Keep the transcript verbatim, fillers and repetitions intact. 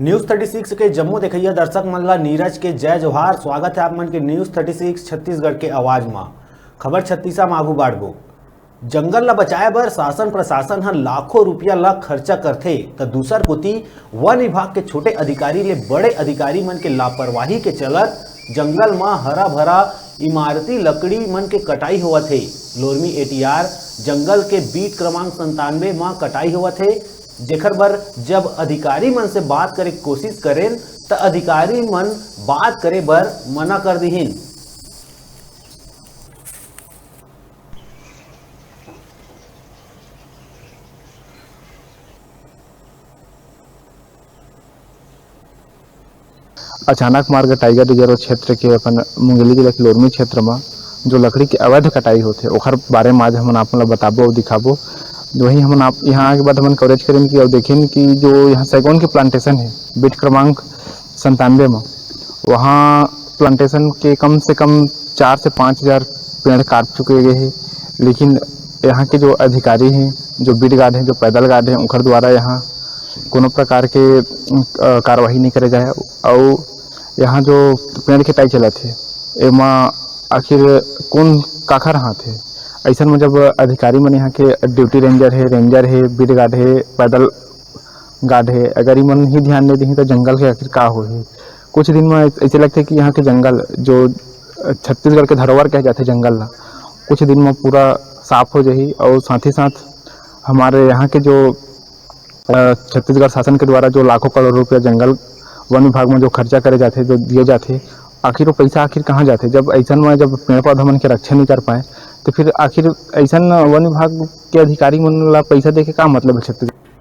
News thirty six के जम्मो देखइया दर्शक मन ला नीरज के जय जोहार। स्वागत है आप मन के News thirty six छत्तीसगढ़ के आवाज मा। खबर छत्तीसा मा आगू बाढ़बो। जंगल ला बचाए बर शासन प्रशासन ह लाखों रुपया ला खर्चा करथे, त दूसर कोती वन विभाग के छोटे अधिकारी ले बड़े अधिकारी मन के लापरवाही के चलत जंगल म हरा भरा इमारती लकड़ी मन के कटाई होवत हे। लोरमी एटीआर जंगल के बीट क्रमांक संतानवे म कटाई होवत हे, जेखर बर जब अधिकारी मन से बात करे के कोशिश करेन, त अधिकारी मन बात करे बर मना कर दिहिन। अचानक मार्ग टाइगर रिजर्व क्षेत्र के अपन मुंगेली जिला के लोरमी क्षेत्र म जो लकड़ी के अवैध कटाई होथे, ओखर बारे म आज हमन आप मन ल बताबो अउ दिखाबो। वहीं हमन आप यहाँ आए के बाद हमन कवरेज करेन कि अउ देखेन कि जो यहाँ सैगोन के प्लांटेशन हे, बीट क्रमांक संतानवे म, वहाँ प्लांटेशन के कम से कम चार से पाँच हजार पेड़ काट चुके गए हे, लेकिन यहाँ के जो अधिकारी हैं, जो बीट गार्ड हैं, जो पैदल गार्ड हैं, उनकर द्वारा यहाँ कोनो प्रकार के, अ, कार्रवाई नहीं करे जाए। अउ यहाँ जो पेड़ कटाई चलत हे, एमा आखिर कौन काखर हाथ हे? ऐसन में जब अधिकारी मन यहाँ के ड्यूटी रेंजर हे, रेंजर हे, बीट गार्ड हे, पैदल गार्ड हे, अगर इमन ही ध्यान नहीं देही, तो जंगल के आखिर का होही? कुछ दिन में ऐसे लगथे कि यहाँ के जंगल, जो छत्तीसगढ़ के धरोहर कहे जाथे जंगल ला, कुछ दिन में पूरा साफ हो जाही। और साथ ही साथ हमारे यहाँ के जो, अ, छत्तीसगढ़ शासन के द्वारा जो लाखों करोड़ रुपया जंगल वन विभाग में जो खर्चा करे जाथे, जो दिए जाथे, आखिर वो पैसा आखिर कहाँ जाथे? जब ऐसन में जब पेड़ पौधा मन के रक्षा नहीं कर पाए, तो फिर आखिर ऐसन वन विभाग के अधिकारी मन ला पैसा दे के का मतलब है छत्तीसगढ़?